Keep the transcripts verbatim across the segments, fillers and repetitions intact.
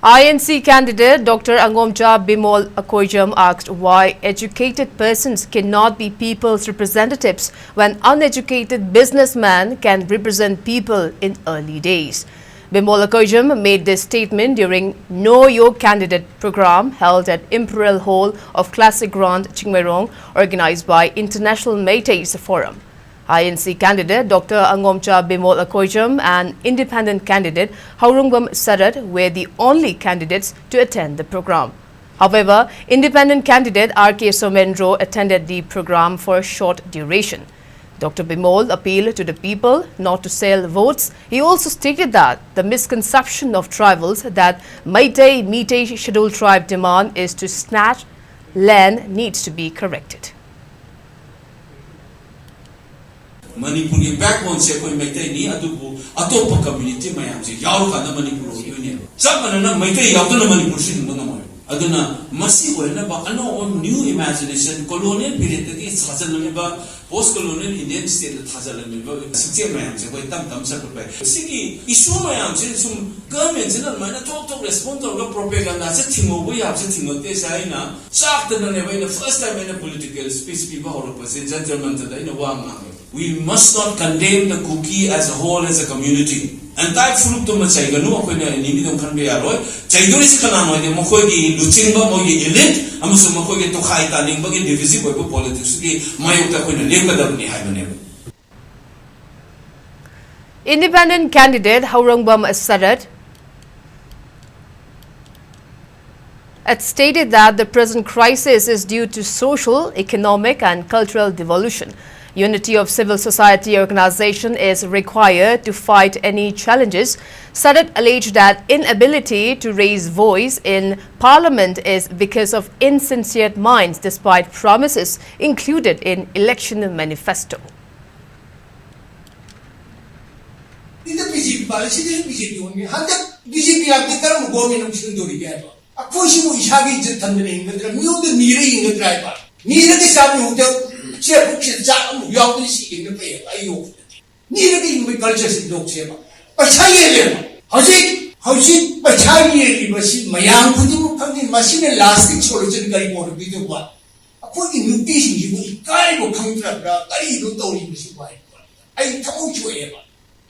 I N C candidate Doctor Angomcha Bimol Akoijam asked why educated persons cannot be people's representatives when uneducated businessmen can represent people in early days. Bimol Akoijam made this statement during Know Your Candidate program held at Imperial Hall of Classic Grant, Chingmeirong, organized by International Meiteis Forum. I N C candidate Doctor Angomcha Bimol Akoijam and independent candidate Haurungbam Sarat were the only candidates to attend the program. However, independent candidate R K Somendro attended the program for a short duration. Doctor Bimol appealed to the people not to sell votes. He also stated that the misconception of tribals that Meitei Meitei Scheduled Tribe demand is to snatch land needs to be corrected. ꯃꯅꯤꯄꯨꯔꯒꯤ ꯕꯦꯛꯕꯣꯟꯁꯦ ꯑꯩꯈꯣꯏ ꯃꯩꯇꯩꯅꯤ, ꯑꯗꯨꯕꯨ ꯑꯇꯣꯞꯄ community ꯃꯌꯥꯝꯁꯦ ꯌꯥꯎꯔꯀꯥꯟꯗ ꯃꯅꯤꯄꯨꯔ ꯑꯣꯏꯗꯣꯏꯅꯦꯕ꯫ ꯆꯞ ꯃꯥꯟꯅꯅ ꯃꯩꯇꯩ ꯌꯥꯎꯗꯅ ꯃꯅꯤꯄꯨꯔꯁꯨ ꯍꯤꯡꯕ ꯉꯝꯃꯣꯏ꯫ ꯑꯗꯨꯅ ꯃꯁꯤ ꯑꯣꯏꯅꯕ ꯑꯅꯧꯕ new imagination, colonial periodꯇꯒꯤ ꯁꯥꯖꯜꯂꯝꯃꯤꯕ, post colonial Indian stateꯅ ꯊꯥꯖꯜꯂꯝꯃꯤꯕ ꯁꯤꯛꯆꯦꯠ ꯃꯌꯥꯝꯁꯦ ꯑꯩꯈꯣꯏ ꯇꯞ ꯇꯞꯅ ꯆꯠꯄ ꯐꯩ꯫ ꯁꯤꯒꯤ issue ꯃꯌꯥꯝꯁꯦ ꯁꯨꯝ governmentꯁꯤꯅ ꯑꯗꯨꯃꯥꯏꯅ ꯊꯣꯛ ꯊꯣꯛ respond ꯇꯧꯔꯒ propagandaꯁꯦ ꯊꯤꯡꯍꯧꯕ ꯌꯥꯕꯁꯦ ꯊꯤꯡꯍꯧꯗꯦꯁꯦ ꯑꯩꯅ ꯆꯥꯛꯇꯅꯅꯦꯕ ꯑꯩꯅ first time ꯑꯩꯅ political speech ꯄꯤꯕ ꯍꯧꯔꯛꯄꯁꯦ ꯖꯟꯇꯔ ꯃꯟꯇꯔꯗ ꯑꯩꯅ ꯋꯥ ꯉꯥꯡꯉꯦ꯫ We must not condemn the Kuki as a whole, as a community. Entire ꯐꯨꯔꯨꯞꯇꯨꯃ ꯆꯩꯒꯅꯨ, ꯑꯩꯈꯣꯏꯅ ꯑꯦꯅꯤꯃꯤꯗ ꯑꯃꯨꯛ ꯈꯟꯕ ꯌꯥꯔꯣꯏ꯫ ꯆꯩꯗꯣꯔꯤꯁꯤ ꯀꯅꯥꯅꯣ ꯍꯥꯏꯗꯤ ꯃꯈꯣꯏꯒꯤ ꯂꯨꯆꯤꯡꯕ, ꯃꯣꯏꯒꯤ elite ꯑꯃꯁꯨꯡ ꯃꯈꯣꯏꯒꯤ ꯇꯣꯈꯥꯏ ꯇꯥꯅꯤꯡꯕꯒꯤ divisive ꯑꯣꯏꯕ politicsꯀꯤ ꯃꯥꯌꯣꯛꯇ ꯑꯩꯈꯣꯏꯅ ꯂꯦꯞꯀꯗꯕꯅꯤ ꯍꯥꯏꯕꯅꯦꯕ꯫ Independent candidate Haurangbam Sarat had stated that the present crisis is due to social, economic, and cultural devolution. Unity of civil society organization is required to fight any challenges. Sadat alleged that inability to raise voice in parliament is because of insincere minds despite promises included in election manifesto. ꯁꯤꯗ B J ꯄꯤ ꯄꯥꯜꯂꯤ, ꯁꯤꯗꯁꯨ B J ꯄꯤ ꯑꯣꯟꯒꯦ꯫ ꯍꯟꯗꯛ B J ꯄꯤ ꯂꯥꯛꯇꯦ, ꯀꯔꯝꯕ government ꯑꯃꯨꯛ ꯁꯤꯟꯗꯣꯔꯤꯒꯦ ꯍꯥꯏꯕ? ꯑꯩꯈꯣꯏꯁꯤꯕꯨ ꯏꯁꯥꯒꯤ ꯏꯖꯠ ꯊꯝꯗꯅ ꯍꯤꯡꯒꯗ꯭ꯔꯥ? ꯃꯤꯉꯣꯟꯗ ꯅꯤꯔ ꯍꯤꯡꯒꯗ꯭ꯔꯥ ꯍꯥꯏꯕ? ꯅꯤꯔꯒ ꯆꯥꯕ ꯃꯍꯨꯠꯇ ꯆꯦ ꯄꯨꯛꯁꯤꯗ ꯆꯥꯛ ꯑꯃꯨꯛ ꯌꯥꯎꯗꯅ ꯁꯤꯒꯦꯅ ꯐꯩ ꯍꯥꯏꯕ ꯑꯩ ꯋꯥꯈꯜꯗꯗꯤ꯫ ꯅꯤꯔꯒ ꯍꯤꯡꯕꯒꯤ cultureꯁꯤ ꯂꯣꯛꯁꯦꯕ꯫ ꯄꯩꯁꯥ ꯌꯦꯜꯂꯦꯕ꯫ ꯍꯧꯖꯤꯛ ꯍꯧꯖꯤꯛ ꯄꯩꯁꯥ ꯌꯦꯜꯂꯤꯕꯁꯤ ꯃꯌꯥꯝ ꯈꯨꯗꯤꯡꯃꯛ ꯈꯪꯉꯤ꯫ ꯃꯁꯤꯅ lasting solution ꯀꯔꯤ ꯑꯣꯏꯔꯛꯀꯗꯧꯕ? ꯑꯩꯈꯣꯏꯒꯤ ꯅꯨꯄꯤꯁꯤꯡꯁꯤꯕꯨ ꯏꯀꯥꯏꯕ ꯈꯪꯗ꯭ꯔꯕ꯭ꯔꯥ? ꯀꯔꯤꯅꯣ ꯇꯧꯔꯤꯕꯁꯤꯕꯨ ꯍꯥꯏꯕ? ꯑꯩ ꯊꯃꯣꯏ ꯁꯣꯛꯑꯦꯕ꯫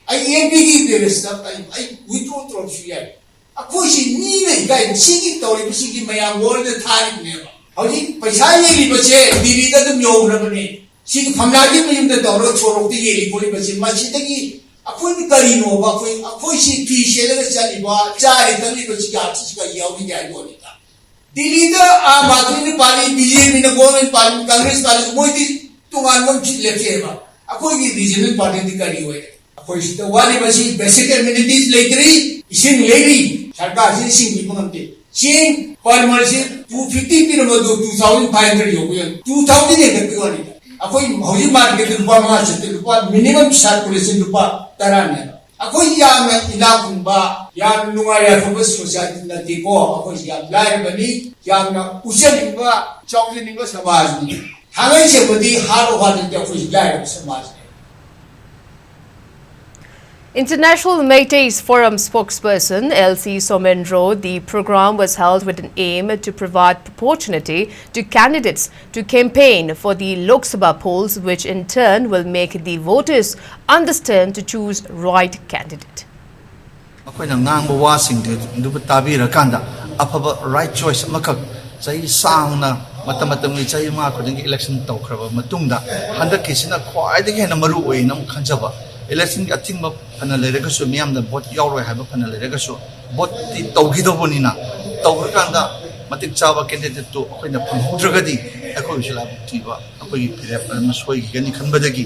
ꯑꯩ ꯑꯦꯝ ꯄꯤꯒꯤ ꯕꯦꯔꯦꯁꯇ ꯑꯩ, ꯑꯩ withdraw ꯇꯧꯔꯁꯨ ꯌꯥꯏ꯫ ꯑꯩꯈꯣꯏꯁꯤ ꯃꯤꯅ ꯏꯀꯥꯏ, ꯁꯤꯒꯤ ꯇꯧꯔꯤꯕꯁꯤꯒꯤ ꯃꯌꯥꯝ ꯋꯥꯔꯜꯗ ꯊꯥꯔꯤꯕꯅꯦꯕ꯫ ꯍꯧꯖꯤꯛ ꯄꯩꯁꯥ ꯌꯦꯜꯂꯤꯕꯁꯦ ꯗꯤꯜꯂꯤꯗ ꯑꯗꯨꯝ ꯌꯧꯈ꯭ꯔꯕꯅꯦ꯫ ꯁꯤꯒꯤ ꯐꯝꯂꯥꯒꯤ ꯃꯌꯨꯝꯗ ꯇꯧꯔꯒ ꯁꯣꯔꯣꯛꯇ ꯌꯦꯜꯂꯤ ꯈꯣꯠꯂꯤꯕꯁꯦ, ꯃꯁꯤꯗꯒꯤ ꯑꯩꯈꯣꯏꯅ ꯀꯔꯤꯅꯣꯕ? ꯑꯩꯈꯣꯏ, ꯑꯩꯈꯣꯏꯁꯤ ꯐꯤ ꯁꯦꯠꯂꯒ ꯆꯠꯂꯤꯕ, ꯆꯥꯔꯤ ꯊꯛꯂꯤꯕꯁꯤ ꯌꯥꯝꯁꯤꯁꯨ ꯀꯔꯤ ꯌꯥꯎꯔꯤꯒꯦ ꯍꯥꯏꯕ ꯋꯥꯅꯤꯗ꯫ ꯗꯤꯜꯂꯤꯗ Aam Aadmi party, B J ꯄꯤꯅ ꯒꯣꯔꯃꯦꯟ ꯄꯥꯔꯇꯤ, ꯀꯪꯒ꯭ꯔꯦꯁ ꯄꯥꯔꯇꯤ, ꯃꯣꯏꯗꯤ ꯇꯣꯉꯥꯟꯕ ꯑꯃ ꯂꯦꯞꯆꯩꯑꯕ꯫ ꯑꯩꯈꯣꯏꯒꯤ ꯔꯤꯖꯅꯦꯜ ꯄꯥꯔꯇꯤꯗꯤ ꯀꯔꯤ ꯑꯣꯏꯔꯦ? ꯑꯩꯈꯣꯏ ꯁꯤꯗ ꯋꯥꯠꯂꯤꯕꯁꯤ basic amenities ꯂꯩꯇ꯭ꯔꯤ, ꯏꯁꯤꯡ ꯂꯩꯔꯤ, ꯁꯔꯀꯥꯔꯁꯤ ꯏꯁꯤꯡ ꯄꯤꯕ ꯉꯝꯗꯦ꯫ ꯆꯦꯡ per month ꯁꯤ two fifty ꯄꯤꯔꯝꯕꯗꯨ two thousand five hundred ꯌꯧꯕ ꯌꯥꯏ, two thousand ꯍꯦꯟꯒꯠꯄꯒꯤ ꯋꯥꯅꯤꯗ꯫ ꯑꯩꯈꯣꯏ ꯍꯧꯖꯤꯛ ꯃꯥꯔꯀꯦꯠꯇ ꯂꯨꯄꯥ ꯃꯉꯥ ꯆꯠꯇꯦ, ꯂꯨꯄꯥ minimum circulation ꯂꯨꯄꯥ ꯇꯔꯥꯅꯦꯕ꯫ ꯑꯩꯈꯣꯏ ꯌꯥꯝꯅ ꯏꯅꯥꯛ ꯈꯨꯟꯕ, ꯌꯥꯝ ꯅꯨꯡꯉꯥꯏ ꯌꯥꯏꯐꯕ ꯁꯣꯁꯥꯏꯇꯤ ꯅꯠꯇꯦꯀꯣ꯫ ꯑꯩꯈꯣꯏꯁꯤ ꯌꯥꯝ ꯂꯥꯏꯔꯕꯅꯤ, ꯌꯥꯝꯅ ꯎꯠꯆꯅꯤꯡꯕ, ꯆꯥꯎꯖꯅꯤꯡꯕ ꯁꯃꯥꯖꯅꯤ꯫ ꯊꯥꯡꯒꯩ ꯁꯦꯡꯕꯗꯤ heart of heart ꯗꯤ ꯑꯩꯈꯣꯏꯁꯤ ꯂꯥꯏꯔꯕ ꯁꯃꯥꯖꯅꯤ꯫ International Meiteis Forum spokesperson L C Somen wrote the program was held with an aim to provide opportunity to candidates to campaign for the Lok Sabha polls, which in turn will make the voters understand to choose right candidate. ꯃꯈꯣꯏꯅ ꯉꯥꯡꯕ ꯋꯥꯁꯤꯡꯗꯨ ꯇꯥꯕꯤꯔꯀꯥꯟꯗ ꯑꯐꯕ right choice ꯑꯃꯈꯛ ꯆꯍꯤ ꯁꯥꯡꯅ ꯃꯇꯝ ꯃꯇꯝꯒꯤ ꯆꯍꯤ ꯃꯉꯥ ꯈꯨꯗꯤꯡꯒꯤ election ꯇꯧꯈ꯭ꯔꯕ ꯃꯇꯨꯡꯗ ꯍꯟꯗꯛꯀꯤꯁꯤꯅ ꯈ꯭ꯋꯥꯏꯗꯒꯤ ꯍꯦꯟꯅ ꯃꯔꯨ ꯑꯣꯏꯅ ꯑꯃꯨꯛ ꯈꯟꯖꯕ꯫ Election ꯒꯤ ꯑꯊꯤꯡꯕ ꯐꯅ ꯂꯩꯔꯒꯁꯨ, ꯃꯤꯌꯥꯝꯅ vote ꯌꯥꯎꯔꯣꯏ ꯍꯥꯏꯕ ꯐꯅ ꯂꯩꯔꯒꯁꯨ, vote ꯇꯤ ꯇꯧꯈꯤꯗꯧꯕꯅꯤꯅ, ꯇꯧꯈ꯭ꯔꯀꯥꯟꯗ ꯃꯇꯤꯛ ꯆꯥꯕ candidate ꯇꯨ ꯑꯩꯈꯣꯏꯅ ꯐꯪꯍꯧꯗ꯭ꯔꯒꯗꯤ ꯑꯩꯈꯣꯏꯒꯤꯁꯨ ꯂꯥꯏꯕꯛ ꯊꯤꯕ, ꯑꯩꯈꯣꯏꯒꯤ ꯐꯤꯔꯦꯞ ꯑꯃ ꯁꯣꯏꯈꯤꯒꯅꯤ ꯈꯟꯕꯗꯒꯤ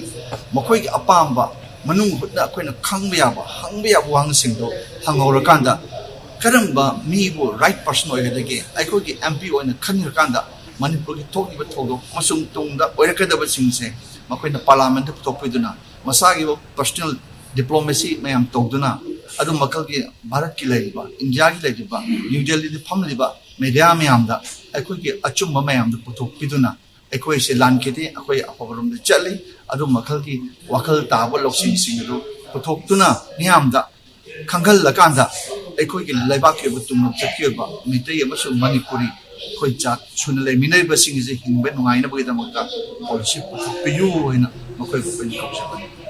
ꯃꯈꯣꯏꯒꯤ ꯑꯄꯥꯝꯕ ꯃꯅꯨꯡ ꯍꯨꯠꯅ ꯑꯩꯈꯣꯏꯅ ꯈꯪꯕ ꯌꯥꯕ, ꯍꯪꯕ ꯌꯥꯕ ꯋꯥꯍꯪꯁꯤꯡꯗꯣ ꯍꯪꯍꯧꯔꯀꯥꯟꯗ ꯀꯔꯝꯕ ꯃꯤꯕꯨ right person ꯑꯣꯏꯒꯗꯒꯦ? ꯑꯩꯈꯣꯏꯒꯤ ꯑꯦꯝ ꯄꯤ ꯑꯣꯏꯅ ꯈꯟꯈ꯭ꯔꯀꯥꯟꯗ ꯃꯅꯤꯄꯨꯔꯒꯤ ꯊꯣꯛꯂꯤꯕ ꯊꯧꯗꯣꯛ ꯑꯃꯁꯨꯡ ꯇꯨꯡꯗ ꯑꯣꯏꯔꯛꯀꯗꯕꯁꯤꯡꯁꯦ ꯃꯈꯣꯏꯅ parliament ꯇ ꯄꯨꯊꯣꯛꯄꯤꯗꯨꯅ ꯃꯁꯥꯒꯤ personal diplomacy ꯃꯌꯥꯝ ꯇꯧꯗꯨꯅ ꯑꯗꯨ ꯃꯈꯜꯒꯤ ꯚꯥꯔꯠꯀꯤ ꯂꯩꯔꯤꯕ, ꯏꯟꯗꯤꯌꯥꯒꯤ ꯂꯩꯔꯤꯕ, ꯅ꯭ꯌꯨ ꯗꯦꯜꯂꯤꯗ ꯐꯝꯂꯤꯕ media ꯃꯌꯥꯝꯗ ꯑꯩꯈꯣꯏꯒꯤ ꯑꯆꯨꯝꯕ ꯃꯌꯥꯝꯗꯨ ꯄꯨꯊꯣꯛꯄꯤꯗꯨꯅ ꯑꯩꯈꯣꯏꯁꯦ ꯂꯥꯟꯈꯤꯗꯦ, ꯑꯩꯈꯣꯏ ꯑꯐꯕꯔꯣꯝꯗ ꯆꯠꯂꯤ, ꯑꯗꯨ ꯃꯈꯜꯒꯤ ꯋꯥꯈꯜ ꯇꯥꯕ ꯂꯧꯁꯤꯡꯁꯤꯡ ꯑꯗꯨ ꯄꯨꯊꯣꯛꯇꯨꯅ ꯃꯤꯌꯥꯝꯗ ꯈꯪꯍꯜꯂꯀꯥꯟꯗ ꯑꯩꯈꯣꯏꯒꯤ ꯂꯩꯕꯥꯛꯀꯤ ꯑꯣꯏꯕ ꯇꯨꯡꯂꯝ ꯆꯠꯈꯤꯕ ꯃꯩꯇꯩ ꯑꯃꯁꯨꯡ ꯃꯅꯤꯄꯨꯔꯤ ꯑꯩꯈꯣꯏ ꯖꯥꯠ ꯁꯨꯅ ꯂꯩꯃꯤꯟꯅꯔꯤꯕꯁꯤꯡ ꯑꯁꯤ ꯍꯤꯡꯕ ꯅꯨꯡꯉꯥꯏꯅꯕꯒꯤꯗꯃꯛꯇ ꯄꯣꯂꯤꯁꯤ ꯄꯨꯊꯣꯛꯄꯤꯌꯨ ꯍꯥꯏꯅ ꯃꯈꯣꯏꯕꯨ ꯑꯩꯈꯣꯏꯅ ꯀꯧꯖꯕꯅꯤ꯫